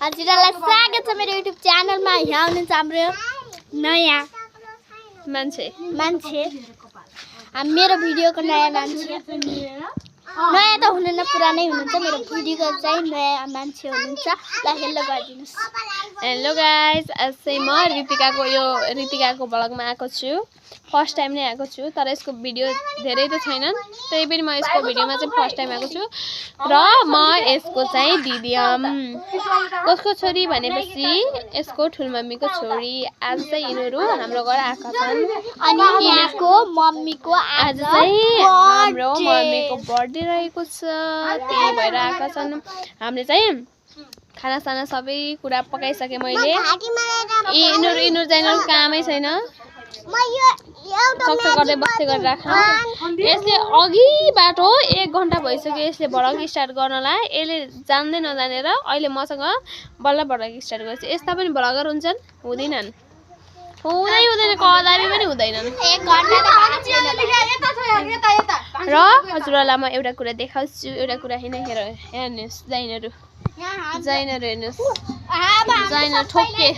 हजुरलाई स्वागत छ मेरो YouTube च्यानलमा। यहाँ हुनुहुन्छ हाम्रो नयाँ मान्छे मेरो भिडियोको नयाँ मान्छे। नयाँ त हुनुहुन्न, पुरानै हुनुहुन्छ। मेरो भिडियोको चाहिँ नयाँ मान्छे हुनुहुन्छ। ल हेलो गरिदिनुस्। हेलो गाइज, आज चाहिँ म रितिकाको ब्लगमा आएको छु। फर्स्ट टाइम नै आएको छु, तर यसको भिडियो धेरै त छैनन्, त्यही पनि म यसको भिडियोमा चाहिँ फर्स्ट टाइम आएको छु। र म यसको चाहिँ दिदी कसको छोरी भनेपछि यसको ठुलमम्मीको छोरी। आज चाहिँ यिनीहरू हाम्रो घर आएका छन् अनि यहाँको मम्मीको आज चाहिँ हाम्रो मम्मीको बर्थडे रहेको छ, त्यही भएर आएका छन्। हामीले चाहिँ खानासाना सबै कुरा पकाइसकेँ मैले। यिनीहरू चाहिँ कामै छैन, चक्च गर्दै बस्दै गरेर राख्नु। यसले अघिबाट 1 घन्टा भइसक्यो यसले भ्लग स्टार्ट गर्नलाई। यसले जान्दै नजानेर अहिले मसँग बल्ल भ्लग स्टार्ट गर्छ। यस्ता पनि भ्लगर हुन्छन्, हुँदैन कदापि पनि हुँदैनन्। र हजुरहरूलाई म एउटा कुरा देखाउँछु, एउटा कुरा हेर्नुहोस्। जाइनहरू हेर्नुहोस्, जाइनहरू ठोके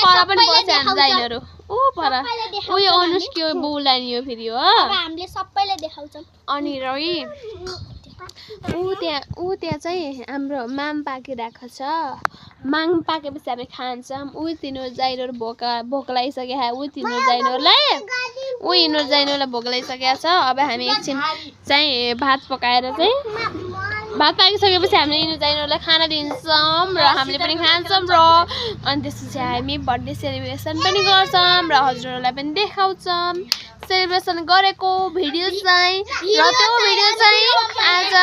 पर पनि बस्छ जाइनहरू। उयो अनुष्क्यो बौला नि यो फेरि हो। हामीले सबैले देखाउँछौँ। अनि रही ऊ त्यहाँ चाहिँ हाम्रो माम पाकिरहेको छ। माम पाकेपछि हामी खान्छौँ। तिनीहरू जाइनहरू भोक लागिसकेको यिनीहरूलाई भोक लागिसकेको छ। अब हामी एकछिन चाहिँ भात पाकिसकेपछि हामीले यिनीहरू जाइनहरूलाई खाना दिन्छौँ र हामीले पनि खान्छौँ। र अनि त्यसपछि हामी बर्थडे सेलिब्रेसन पनि गर्छौँ र हजुरहरूलाई पनि देखाउँछौँ सेलिब्रेसन गरेको भिडियो चाहिँ। र त्यो भिडियो चाहिँ आज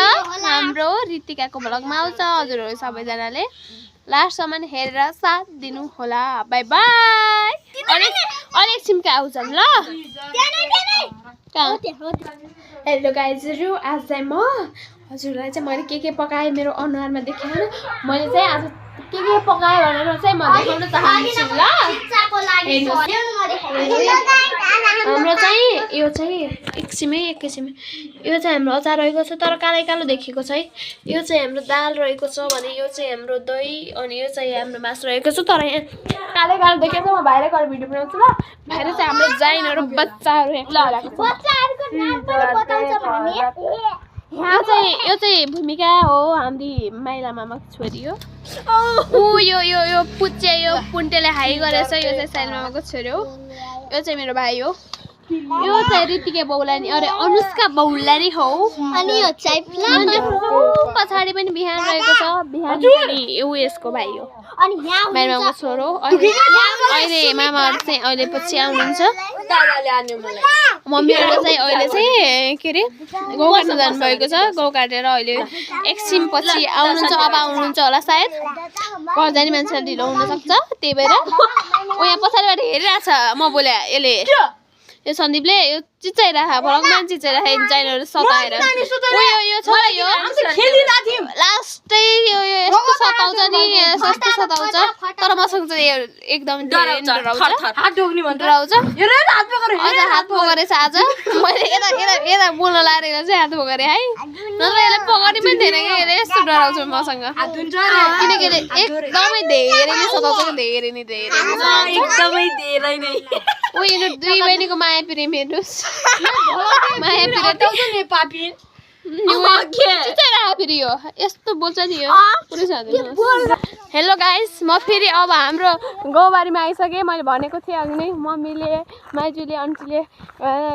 हाम्रो रितिकाको भ्लगमा आउँछ। हजुरहरू सबैजनाले लास्टसम्म हेरेर साथ दिनु होला। By by. एकछिनका आउँछन् ल। हेलो गाइजहरू, आज चाहिँ म हजुरलाई चाहिँ मैले के पकाएँ मेरो अनुहारमा देखाएन। मैले चाहिँ आज के पकाएँ भनेर चाहिँ म देखाउन चाहन्छु ल। हाम्रो चाहिँ यो चाहिँ एकछिन यो चाहिँ हाम्रो अचार रहेको छ, तर कालो देखेको छ है। यो चाहिँ हाम्रो दाल रहेको छ भने यो चाहिँ हाम्रो दही, अनि यो चाहिँ हाम्रो मासु रहेको छ, तर यहाँ कालो देखेको छ। म बाहिर गएर भिडियो बनाउँछु ल। बाहिर चाहिँ हाम्रो जाइनहरू बच्चाहरू यो चाहिँ भूमिका हो, हाम्री माइला मामाको छोरी हो। यो पुच्चे यो पुन्टेले हाई गरेछ। यो चाहिँ साइल मामाको छोरी हो। यो चाहिँ मेरो भाइ हो। यो चाहिँ रितिका बौलानी, अरे अनुष्का बौलानी हो। अनि यो चाहिँ पछाडि पनि बिहान रहेको छ। बिहान पनि यसको भाइ हो, अनि यहाँ मामाको छोरो। अहिले मामाहरू चाहिँ अहिले पछि आउनुहुन्छ। मम्मीहरू चाहिँ अहिले चाहिँ के अरे गहुँ काट्नु जानुभएको छ। गहुँ काटेर अहिले एकछिन पछि आउनुहुन्छ। अब आउनुहुन्छ होला सायद। घर जाने मान्छेलाई ढिलो हुनसक्छ, त्यही भएर ऊ यहाँ पछाडिबाट हेरिरहेछ। म बोले यसले यो सन्दीपले यो चिचाइराख भ्लगमा चिचाइराख जाइनहरू सताएर। यो छ यो लास्टै यो यस्तो सताउँछ नि, सस्तो सताउँछ। तर मसँग चाहिँ एकदम डराउँछ। अझ हात पकरेछ आज। मैले यता बोल्न लाएर चाहिँ हात पकरेँ है, नत्र यसले पकडी पनि थिएन कि। यसले यस्तो डराउँछ मसँग, किनकि एकदमै धेरै नै सताउँछ कि धेरै नै यिनीहरू दुई बहिनीको माया प्रेम हेर्नुहोस्। माया प्रेम फेरि हो यस्तो बोल्छ नि यो। हेलो गाइस, म फेरि अब हाम्रो गाउँबारीमा आइसकेँ। मैले भनेको थिएँ अघि नै, मम्मीले माइजूले आन्टीले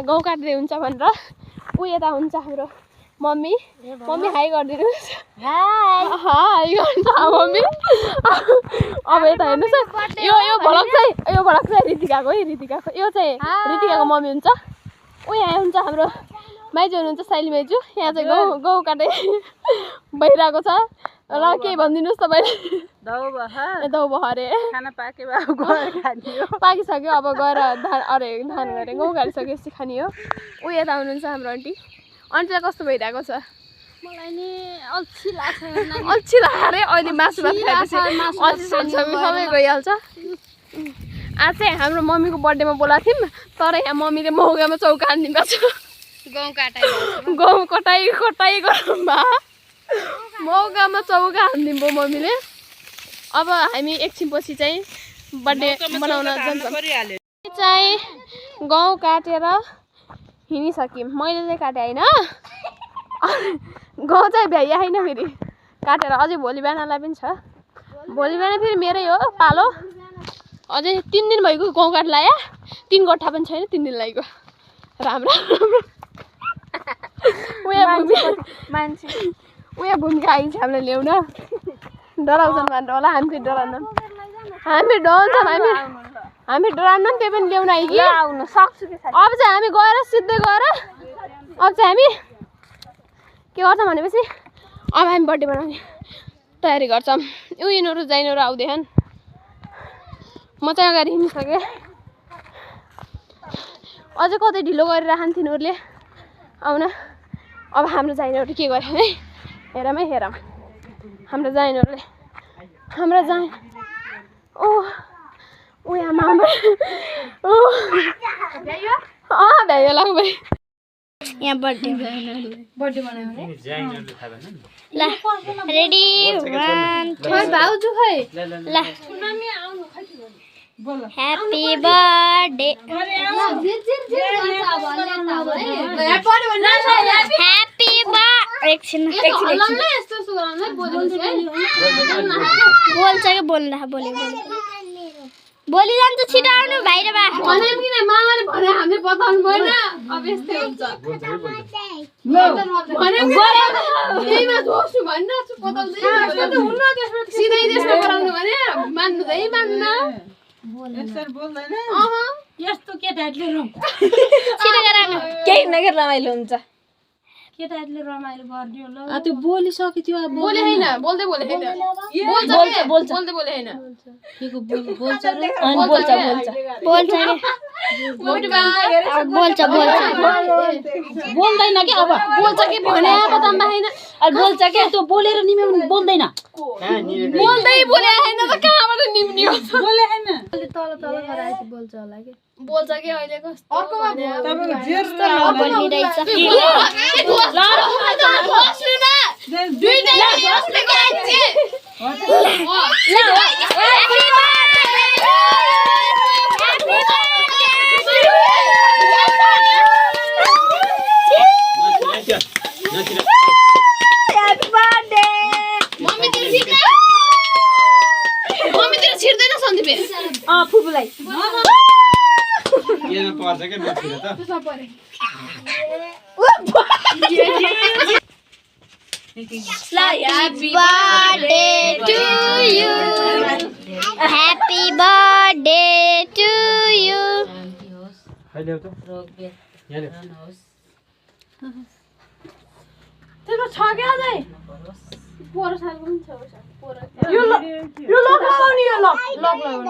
गहुँ काट्दै हुन्छ भनेर। यता हुन्छ हाम्रो मम्मी हाई गरिदिनुहोस्। हाई गर्छ मम्मी। अब यता हेर्नुहोस्, यो भ्लग चाहिँ रितिकाको है। यो चाहिँ रितिकाको मम्मी हुन्छ। यहाँ हुन्छ हाम्रो माइजू हुनुहुन्छ, साइली माइजू। यहाँ चाहिँ गहुँ काट्दै भइरहेको छ। र केही भनिदिनुहोस् तपाईँले। दौ बहरे खाना पाकिसक्यो। अब गएर धान गरे गहुँ काटिसकेपछि खाने हो। यता हुनुहुन्छ हाम्रो आन्टीलाई कस्तो भइरहेको छ? मलाई नि अल्छी लाग्छ अरे। अहिले मासु भात खाएपछि अल्छी सबै गइहाल्छ। आज चाहिँ हाम्रो मम्मीको बर्थडेमा बोलाएको थियौँ, तर यहाँ मम्मीले मौकामा चौका हानिदिएको छ। गहुँ कटाइ गरौँ मौकामा चौका हानिदिनु भयो मम्मीले। अब हामी एकछिनपछि चाहिँ बर्थडे मनाउन जान्छौँ। चाहिँ गाउँ काटेर हिँडिसक्यौँ। मैले चाहिँ काटेँ होइन, गाउँ चाहिँ भ्याइया होइन फेरि काटेर। अझै भोलि बिहानलाई पनि छ। भोलि बिहान फेरि मेरै हो पालो। अझै 3 दिन भइगयो गाउँ काट लाया, 3 गट्ठा पनि छैन 3 दिन लागेको। राम्रो उयो भूमिका आइन्छ हामीलाई ल्याउन। डराउँछन् भनेर होला, हामी फेरि डराउँदैन। हामी डराउँछौँ, हामी डराउँदैन, त्यही पनि ल्याउन आयो कि आउनु सक्छु कि। अब चाहिँ हामी गएर सिधै गएर अब चाहिँ हामी के गर्छौँ भनेपछि अब हामी बर्थडे बनाउने तयारी गर्छौँ। यिनीहरू जाइनहरू आउँदैछन्, म चाहिँ अगाडि हिँडिसकेँ। अझै कतै ढिलो गरिराखन् तिनीहरूले आउन। अब हाम्रो जाइनहरू के गर्यो है, हेरौँ है हेरौँ हाम्रो जाइनहरूले। हाम्रो जाइन आमा भ्यायो लाग्यो यहाँ बर्थडे बनाउने। ल रेडी 1 भाउजू खै ल ह्यापी बर्थडे ह्यापी एकछिन बोल्छ कि बोल्नु बोली जान्छ। छिटो आउनु भाइ र बा। भन्यौँ किन मामाले भने हामीले बताउनु भएन। अब यस्तै हुन्छ। त्यहीमा जोड्छु भन्न सिधै त्यस्तो गराउनु भने मान्दै मान्न। यस्तो केटाहरूले छिटो गराउनु केही नगर रमाइलो हुन्छ। केटाहरूले रमाइलो गरिदियो ल। त्यो बोलिसक्यो त्यो अब बोले हैन, बोल्दै बोले हैन, बोल्छ बोल्दै बोले हैन। केको बोल्छ र बोल्छ बोल्दैन के अब बोल्छ कि भने बताउँदा हैन। बोल्छ के त्यो बोलेर निम्याउनु बोल्दैन। बोल्दै बोले हैन त कहाँबाट निम्नि हो। बोले हैन तल गराएछ बोल्छ होला के। बोल्छ कि अहिले कस्तो अर्कोमा तपाईको जेर बोलिरहेछ। ल बस्नु न दुईजना बस्ने गाइछि। मम्मीतिर छिर्दैन सन्दीपे फुपूलाई येमा पर्छ के नछिर त Happy birthday to you. Happy birthday to you. अहिले त यहाँ त्यसमा छ के अझै 4 सालको पनि छ यो लक लगाउने यो लक लगाउने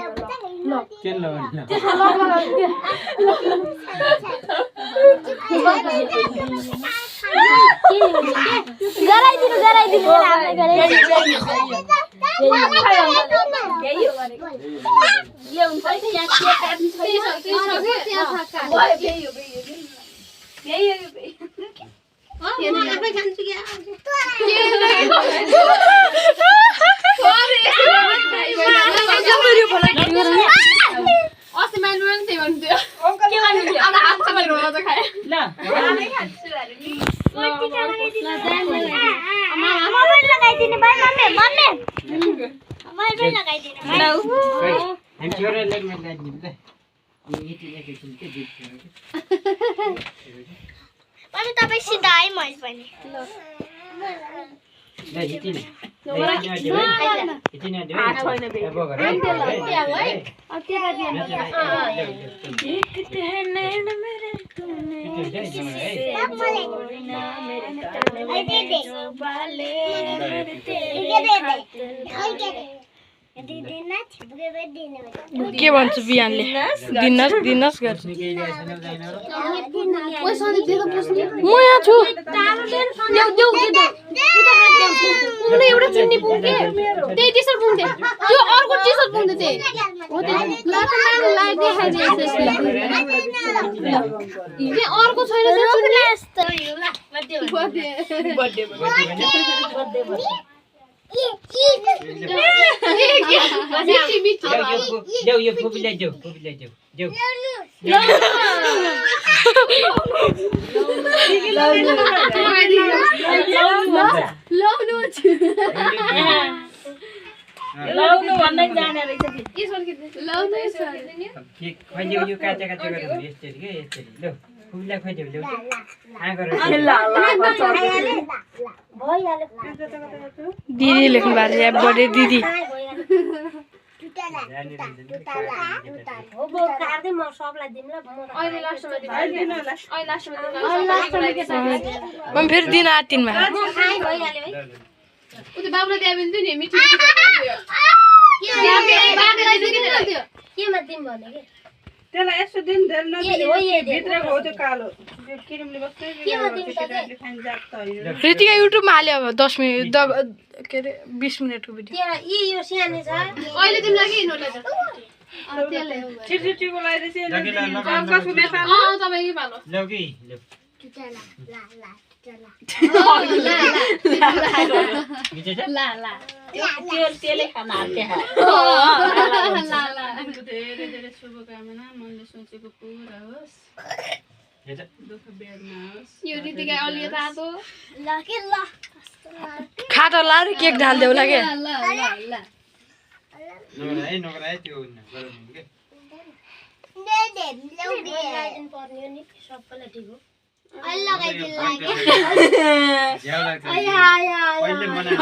के लगाउने त्यसमा लक लगाउने गराइदिनु हामीलाई गराइदिनु अस्ति माइल पनि त्यही भन्थ्यो अब हात चाहिँ रोला चाहिँ खाए ल लगाइदिनु भाइ मम्मी पनि लगाइदिनु हामी छोरा लेख्न लगाइदिनु त मम्मी तपाईँ सिधा है मैले पनि के भन्छ बिहानले दिनस गर्छ म यहाँ छु एउटा चुन्नी पुग्थे त्यही टी-सर्ट पुग्थे त्यो अर्को टी-सर्ट पुग्थे त्यही हो त्यो ल त नानु लाइक देखाइदिएछ यसले अर्को छैन त्यो चुन्नी यस्तो यो ल बर्थडे मिठी मिठी जाऊ यो फुपीलाई जाऊ जाऊ लाउनु भन्दै जाने रहेछ के सर्किँदै लाउनु सर्किँदैन के खोज्यौ यो काचा काचा गरेर यसरी के यसरी ल फुपीलाई खोज्यौ ल्याउ आ गरेर दिदी लेख्नु भएको छ बडे दिदी म फेरि दिन आतिनमा उता बाबुलाई दिए भने नि मिठी केमा दिम भने के त्यसलाई यसो दिन धेर भित्रको हो त्यो कालो त्यो क्रिमले बस्दै खान जात त होइन कृतिका युट्युबमा हाल्यो अब 10 मिनेट के अरे 20 मिनेटको भिडियो यो सानो छ अहिले तिमीलाई के नोला छ छिटछिटको लागि चाहिँ जगिला कसको देखा तपाईकै पालो ल्याउ कि ल्याउ त्यसले खाना हाल्थे धेरै धेरै शुभकामना मनले सोचेको पुरा होस् दुःख बेग नहोस् यो रीतिका अलि तातो ल के ल खाटा लाएर केक ढाल्देऊ ला के नगराए त्यो गरौँ के पर्ने नि सबैलाई ठिक हो अहिले लगाइदिनु लाग्यो ज्याउ लाग्छ आया आया पहिले बनाए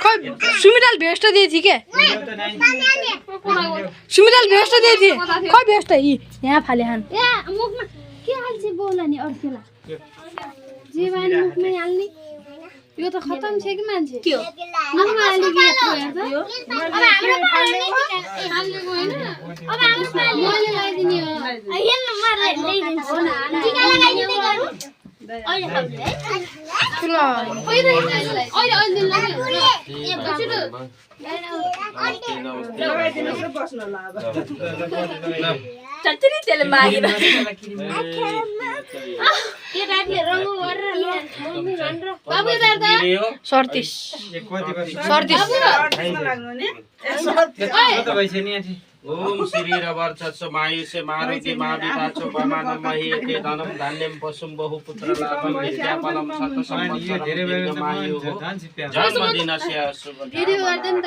खै सुमिताल भेस्ट दिए थी के सुमिताल भेस्ट दिए थी खै भेस्ट यी यहाँ फाले हान ए मुखमा के हाल्छ बोला नि अड्केला जीवन मुखमै हाल्ने यो त खतम छ कि मान्छे के हो मुखमा हाल्ने के हो अब हाम्रो हाल्नेको हैन अब हाम्रो मैले लगाइदिने हो हेर्न मार्दै ल्याइदिन्छु टिका लगाइदिने गरौँ अहिले खाउने है अहिले अहिले लाग्यो ए बच्चो लगाइदिनुस् बस्न ल अब चच्चरी तेल मागे के रातले रङ गरेर मम्मी भन्छ बाबु दार त 37 लाग्नु नि कता भइछ नि यहाँ ओम श्री रवर्चस्व मायुष्य मारुति माविता चोपमान महीयते धनम धान्यम पशुम बहुपुत्र लाभम विद्यापलम सत यो संवत्सरम धेरै बेर दीर्घमायु हो जान सिप्या जन्मदिनस्य शुभ भिडियो गर्दैन त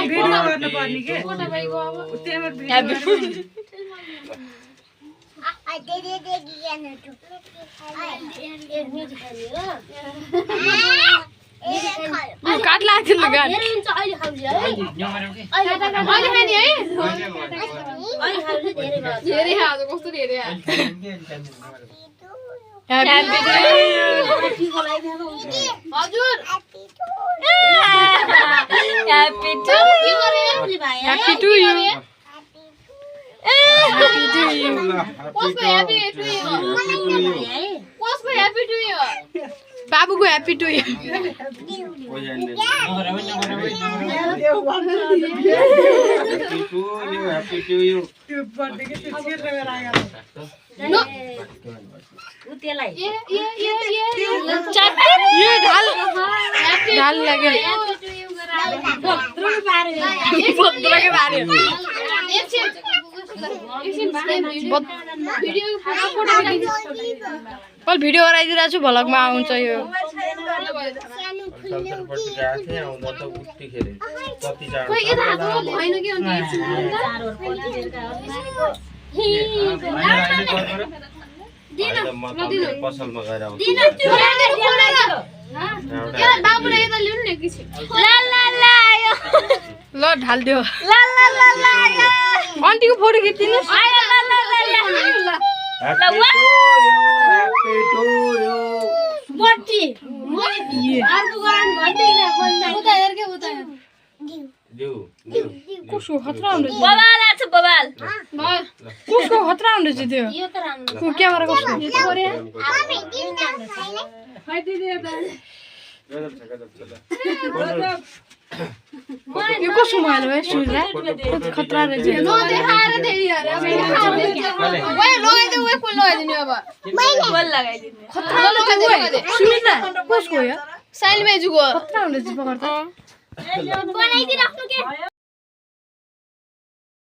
भिडियो गर्नु पर्ने के फोटो भएको अब काट लाग्थ्यो ल गाड अहिले खाउँछ है अहिले खाने है अहिले खाउँछ धेरै भयो धेरै आज कस्तो धेरै हजुर happy to you happy to you कसको ह्यापी टु यु कसको ह्यापी टु यु बाबुको happy to you happy to you त्यो बर्थडे के त्यो छिर्न गएर आयो उतेलाई ये ढाल ढाल लाग्यो भद्रो पार्यो भद्रके बारे कल भिडियो गराइदिरहेको छु भ्लगमा आउँछ यो संसारपट्टि गएको थिएँ आउँदा त उठ्तिखेर कति जाडो खोइ यता हातमा भएन के अन्त म त पसलमा गएर आउँछु बाबुलाई यता ल्याउनु न एकैछिन ल ढालिदियो आन्टीको फोटो खिचिदिनुहोस् हैप्पी टू यू बट्टी अर्को गान भन्दै न बोल्दै उता हेर के उता हेर कसको खतरा हुँदैछ बबाल आछ बबाल कसको खतरा हुँदैछ त्यो यो त राम्रो क्यामेरा कसको खै दिदी गजब छ ल यो कसो भयो है सुरा खतरा रहेछ नदेखाएर देई अरे अब ओए लगाइदे ओए कोल लगाइदिनु अब मैले कोल लगाइदिनु खतरा लगाइदे सुरा कसको हो यो साइल मेजुको खतरा हुन्छ जिप गर्दा बनाइदि राख्नु के